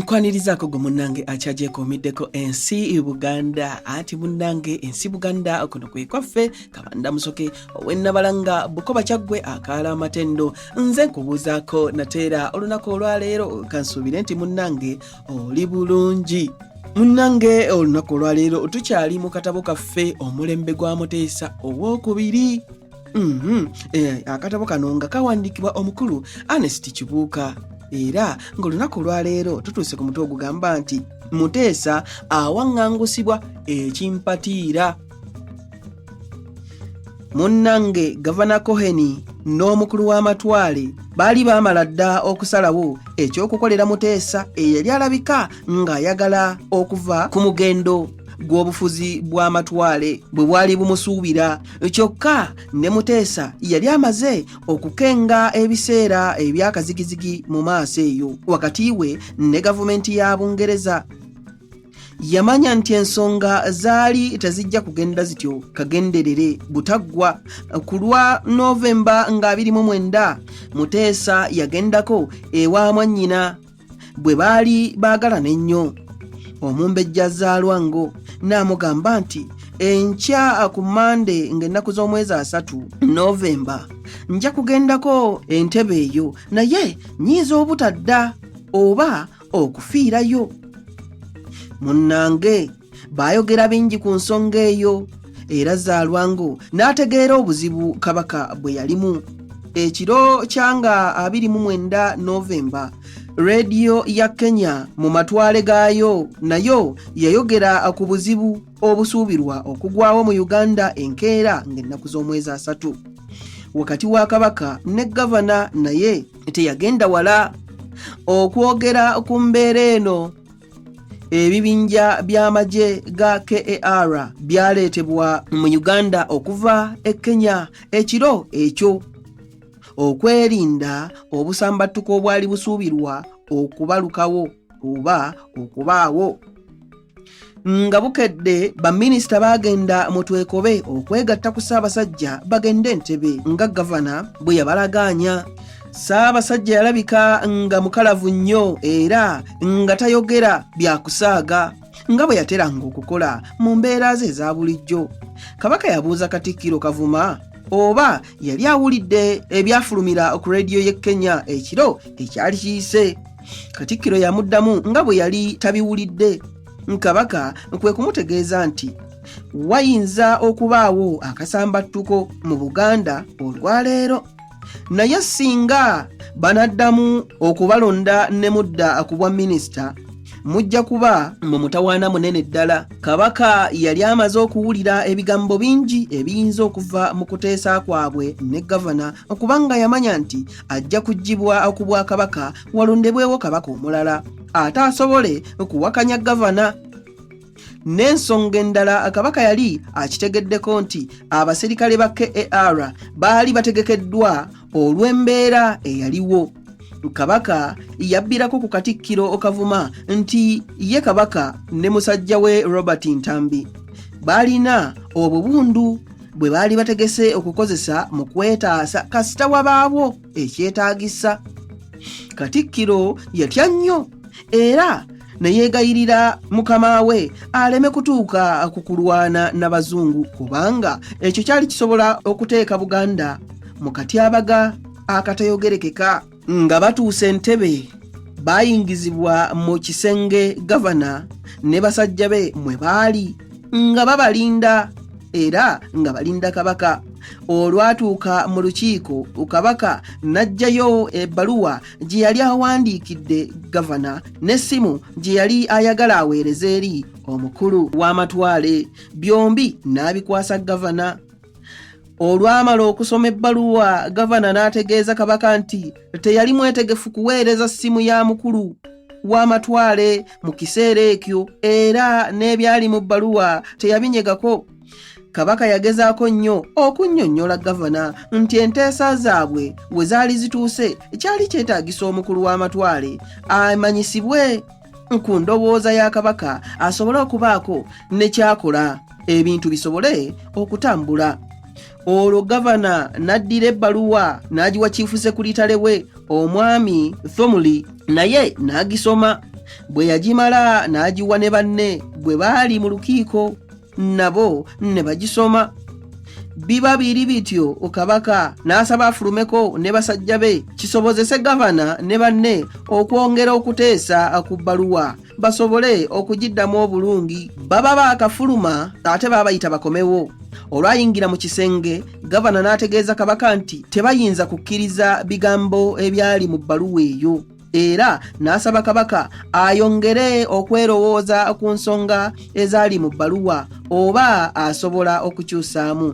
Nkwanirizaako gwe munnange akyagyekuumiddeko ensi Buganda, anti munnange ensi Buganda kuno kwe kwaffe. Kabanda Musoke ow'Ennabalanga, Bukoba, Kyaggwe, akaala amatendo. Nze nkubuuzaako nateera olunaku olwaleero, kansuubire nti munnange oli bulungi. Munnange, olunaku olwaleero tukyali mu katabo kaffe Omulembe gwa Muteesa Owokubiri. Akatabo kano nga kawandiikibwa omukulu Ernest Kibuuka, era ng'olunaku olwaleero tutuuse ku mutwe ogugamba nti Muteesa awaŋŋangusibwa ekimpatiira. Munnange, Gavana Cohen n'omukulu w'amatwale baali baamala dda okusalawo ekyokukolera Muteesa eyali alabika ng'ayagala okuva ku mugendo gw'obufuzi bw'amatwale bwe bwali bumusuubira. Kyokka ne Muteesa yali amaze okukenga ebiseera ebyakazigizigi mu maaso eyo wakati we ne gavumenti ya Bungereza. Yamanya nti ensonga zaali tezijja kugenda zityo kagenderere butaggwa. Ku lwa Novemba nga 29, Muteesa yagendako ewa mwannyina bwe baali baagalana ennyo, Omumbejja Zaalwango, n'amugamba nti, "Enkya ku Mande ng'ennaku z'omwezi 30 Novemba nja kugendako Entebe eyo, naye nnyinza obutadda oba okufiirayo." Munnange, baayogera bingi ku nsonga eyo, era Zaalwango n'ategeera obuzibu Kabaka bwe yalimu. Ekiro kyanga 29 Novemba, rediyo ya Kenya mu matwale gaayo nayo yayogera ku buzibu obusuubirwa okugwawo mu Uganda enkeera ng'ennaku z'omwezi 30 wakati wa Kabaka ne gavana. Naye teyagenda wala okwogera ku mbeera eno. Ebibinja by'amagye ga KAR byaleetebwa mu Uganda okuva e Kenya ekiro ekyo okwerinda obusambattuko obwali busuubirwa okubalukawo oba okubaawo. Nga bukedde, baminisita baagenda mu Twekobe okwegatta ku Ssaabasajja bagende Entebe nga gavana bwe yabalagaanya. Ssaabasajja yalabika nga mukalavu nnyo era nga tayogera byakusaaga nga bwe yateranga okukola mu mbeera ze eza bulijjo. Kabaka yabuuza Katikkiro Kavuma oba yali awulidde ebyafulumira ku rediyo y'e Kenya ekiro ekyali kiyise. Katikkiro yamuddamu nga bwe yali tabiwulidde. Kabaka kwe kumutegeeza nti wayinza okubaawo akasambattuko mu Buganda olwaleero, naye singa banaddamu okubalonda ne mudda ku bwa minisita, mujja kuba mu mutawaana munene ddala. Kabaka yali amaze okuwulira ebigambo bingi ebiyinza okuva mu kuteesa kwabwe ne gavana, kubanga yamanya nti ajja kuggyibwa ku bwakabaka walondebwewo kabaka omulala ate asobole kuwakanya gavana. N'ensonga endala, kabaka yali akitegeddeko nti abaserikale ba KAR baali bategekeddwa olw'embeera eyaliwo. Kabaka yabbirako ku Katikkiro Kavuma nti ye Kabaka ne musajja we Robert Ntambi baalina obubundu bwe baali bategese okukozesa mu kwetaasa kasita wabaawo ekyetaagisa. Katikkiro yatya nnyo era ne yeegayirira mukama we aleme kutuuka ku kulwana n'abazungu, kubanga ekyo kyali kisobola okuteeka Buganda mu katyabaga akatayogerekeka. Nga batuuse Entebe, baayingizibwa mu kisenge gavana ne basajja be mwe baali nga babalinda era nga balinda Kabaka. Olwatuuka mu lukiiko, Kabaka n'aggyayo ebbaluwa gye yali awandiikidde gavana n'essimu gye yali ayagala aweereze eri omukulu w'amatwale, byombi n'abikwasa gavana. Olwamala okusoma ebbaluwa, gavana n'ategeeza Kabaka nti teyali mwetegefu kuweereza ssimu ya mukulu w'amatwale mu kiseera ekyo, era n'ebyali mu bbaluwa teyabinyegako. Kabaka yagezaako nnyo okunnyonnyola gavana nti enteesa zaabwe we zaali zituuse kyali kyetaagisa omukulu w'amatwale amanyisibwe ku ndowooza ya Kabaka asobole okubaako ne kyakola ebintu bisobole okutambula. Olwo gavana n'addira ebbaluwa n'agiwa chief secretary we, Omwami Thomley, naye n'agisoma. Bwe yagimala n'agiwa ne banne bwe baali mu lukiiko nabo ne bagisoma. Biba biri bityo Kabaka n'asaba afulumeko ne basajja be kisobozese gavana ne banne okwongera okuteesa ku bbaluwa basobole okugiddamu obulungi. Baba baakafuluma ate baabayita bakomewo. Olwayingira mu kisenge gavana n'ategeeza Kabaka nti tebayinza kukkiriza bigambo ebyali mu bbaluwa eyo era n'asaba Kabaka ayongere okwerowooza ku nsonga ezaali mu bbaluwa oba asobola okukyusaamu.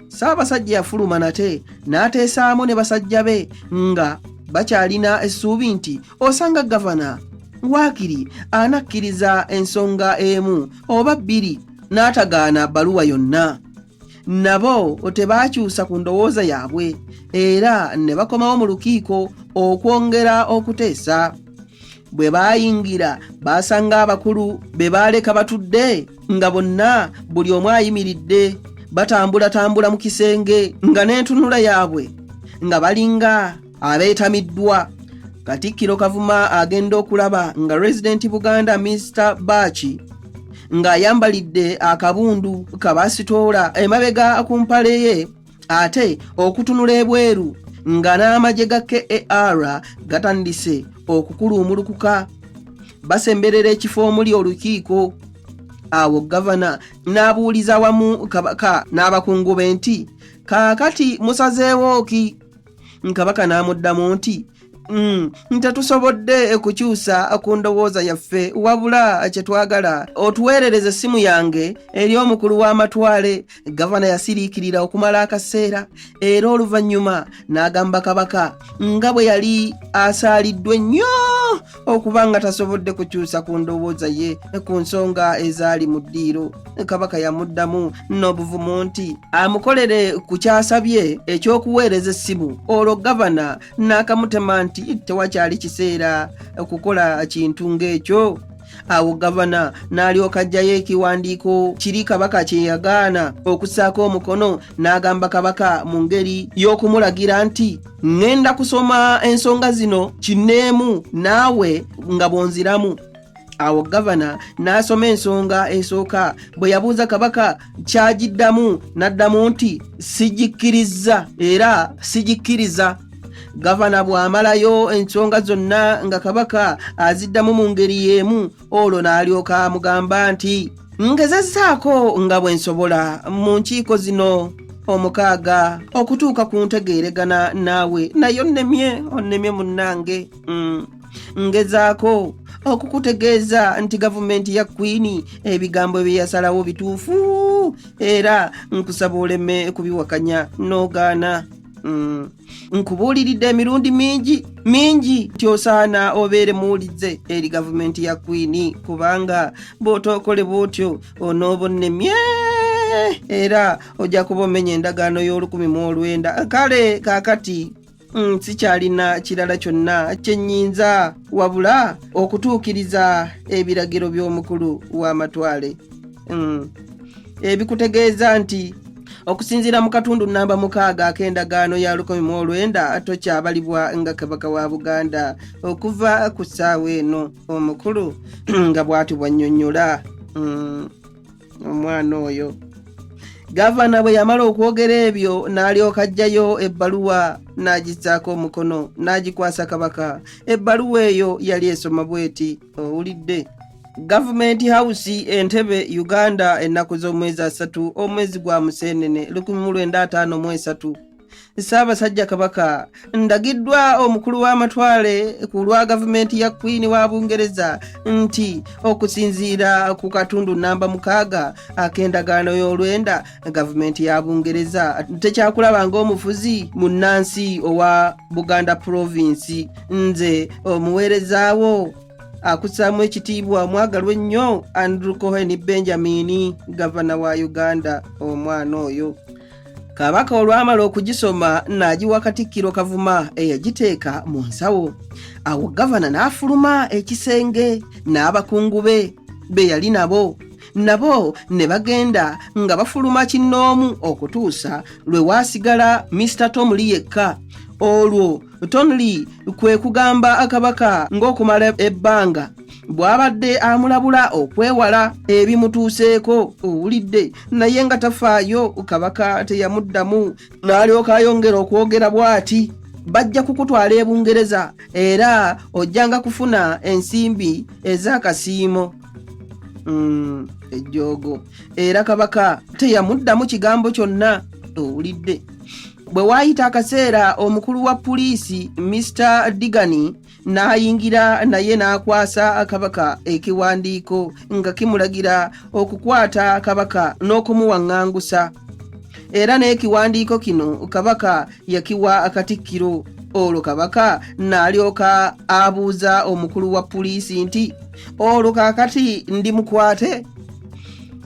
Ssaabasajja yafuluma nate n'ateesaamu ne basajja be nga bakyalina essuubi nti osanga gavana waakiri anakkiriza ensonga emu oba bbiri n'atagaana bbaluwa yonna. Nabo tebaakyusa ku ndowooza yaabwe era ne bakomawo mu lukiiko okwongera okuteesa. Bwe baayingira baasanga abakulu be baaleka batudde nga bonna buli omu ayimiridde batambulatambula mu kisenge nga n'entunula yaabwe nga balinga abeetamiddwa. Katikkiro Kavuma agenda okulaba nga Resident Buganda Mr Baaki ng'ayambalidde akabundu kabasitoola emabega ku mpale ye ate okutunula ebweru nga n'amagye ga KAR gatandise okukuluumulukuka basemberera ekifo omuli olukiiko. Awo gavana n'abuuliza wamu Kabaka n'abakungu be nti kaakati musazeewo ki? Kabaka n'amuddamu nti tetusobodde kukyusa ku ndowooza yaffe wabula kye twagala otuweerereze essimu yange eri omukulu w'amatwale. Gavana yasiriikirira okumala akaseera era oluvannyuma n'agamba Kabaka nga bwe yali asaaliddwa ennyo okuba nga tasobodde kukyusa ku ndowooza ye ku nsonga ezaali mu ddiiro. Kabaka yamuddamu n'obuvumu nti amukolere ku kyasabye eky'okuweereza essimu, olwo gavana n'akamutema nti tewakyali kiseera kukola kintu ng'ekyo. Awo gavana n'alyoka aggyayo ekiwandiiko kiri Kabaka kye yagaana okussaako omukono n'agamba Kabaka mu ngeri y'okumulagira nti ŋŋenda kusoma ensonga zino kinneemu naawe nga bw'onziramu. Awo gavana n'asoma ensonga esooka bwe yabuuza Kabaka kyagiddamu n'addamu nti sigikkirizza era sigikkiriza. Gavana bw'amalayo ensonga zonna nga Kabaka aziddamu mu ngeri y'emu, olwo n'alyoka amugamba nti ngezezzaako nga bwe nsobola mu nkiiko zino omukaaga okutuuka ku ntegeeregana naawe, naye onnemye, onnemye munnange. Ngezaako okukutegeeza nti gavumenti ya Kwini ebigambo bye yasalawo bituufu era nkusaba oleme kubiwakanya n'ogaana. Nkubuuliridde emirundi mingi mingi nti osaana obeere muwulize eri gavumenti ya Kwini, kubanga bw'otookole bw'otyo onooba onnemye era ojja kuba omenya endagaano y'olukumi mu olwenda. Kale kaakati sikyalina kirala kyonna kye nnyinza wabula okutuukiriza ebiragiro by'omukulu w'amatwale ebikutegeeza nti okusinziira mu katundu namba 6 ak'endagaano ya 1900 tokyabalibwa nga Kabaka wa Buganda okuva ku ssaawa eno. Omukulu nga bw'atyo bw'annyonnyola omwana oyo. Gavana bwe yamala okwogera ebyo n'alyoka aggyayo ebbaluwa n'agissaako omukono n'agikwasa Kabaka. Ebbaluwa eyo yali esoma bw'eti, owulidde: Gavumenti House, Entebbe, Uganda, ennaku z'omwezi 3 omwezi gwa Museenene 1953. Ssaabasajja Kabaka, ndagiddwa omukulu w'amatwale ku lwa gavumenti ya Kwini wa Bungereza nti okusinziira ku katundu namba 6 ak'endagaano y'olwenda, gavumenti ya Bungereza tekyakulaba ng'omufuzi munnansi owa Buganda Province. Nze omuweerezaawo akussaamu ekitiibwa omwagalwa ennyo Andrew Cohen Benjamin, gavana wa Uganda. Omwana oyo Kabaka olwamala okugisoma n'agiwa Katikkiro Kavuma eyagiteeka mu nsawo. Awo gavana n'afuluma ekisenge n'abakungu be be yali nabo, nabo ne bagenda nga bafuluma kinnoomu okutuusa lwe waasigala Mr Tomli yekka. Olwo Tonli kwe kugamba Kabaka ng'okumala ebbanga Bw'abadde amulabula okwewala ebimutuuseeko owulidde naye nga tafaayo. Kabaka teyamuddamu n'alyoka ayongera okwogera bw'ati, bajja kukutwala e Bungereza era ojjanga kufuna ensimbi ez'akasiimo. Ejjoogo. Era kabaka teyamuddamu kigambo kyonna owulidde. Bwe waayita akaseera omukulu wa puliisi Mr Digani n'ayingira naye n'akwasa kabaka ekiwandiiko nga kimulagira okukwata kabaka n'okumuwaŋŋangusa. Era n'ekiwandiiko kino kabaka yakiwa katikkiro. Olwo kabaka n'alyoka abuuza omukulu wa puliisi nti, olwo kaakati ndi mukwate?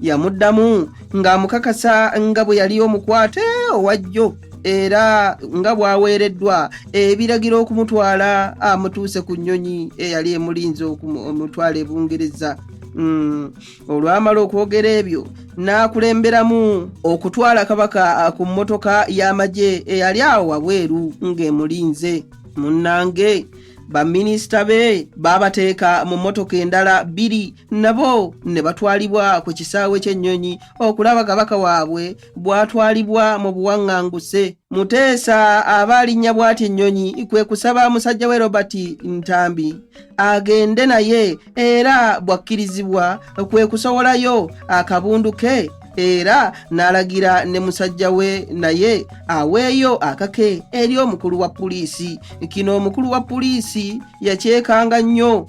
Yamuddamu ng'amukakasa nga bwe yali omukwate owajjo era nga bw'aweereddwa ebiragiro okumutwala amutuuse ku nnyonyi eyali emulinze okumutwala e Bungereza. Olwamala okwogera ebyo n'akulemberamu okutwala kabaka ku mmotoka y'amagye eyali awo wabweru ng'emulinze. Munnange, baminisita be baabateeka mu mmotoka endala 2 nabo ne batwalibwa ku kisaawe ky'ennyonyi okulaba kabaka waabwe bw'atwalibwa mu buwaŋŋanguse. Muteesa aba alinnya bw'ati ennyonyi kwe kusaba musajja we Robert Ntambi agende naye, era bw'akkirizibwa kwe kusowolayo akabundu ke era n'alagira ne musajja we naye aweeyo akake eri omukulu wa puliisi. Kino omukulu wa puliisi yakyekanga nnyo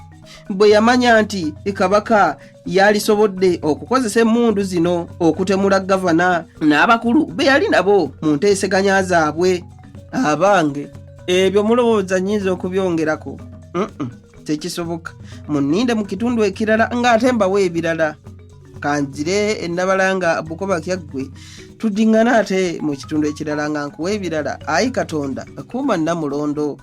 bwe yamanya nti kabaka yalisobodde okukozesa emmundu zino okutemula gavana n'abakulu be yali nabo mu nteeseganya zaabwe. Abange, ebyo mulowooza nnyinza okubyongerako? Tekisoboka. Munninde mu kitundu ekirala ng'ate mbawa ebirala. Kanzire ennabalanga Bukoba Kyaggwe, tuddiŋŋana ate mu kitundu ekirala nga nkuwa ebirala. Ayi Katonda, kuuma Nnamulondo.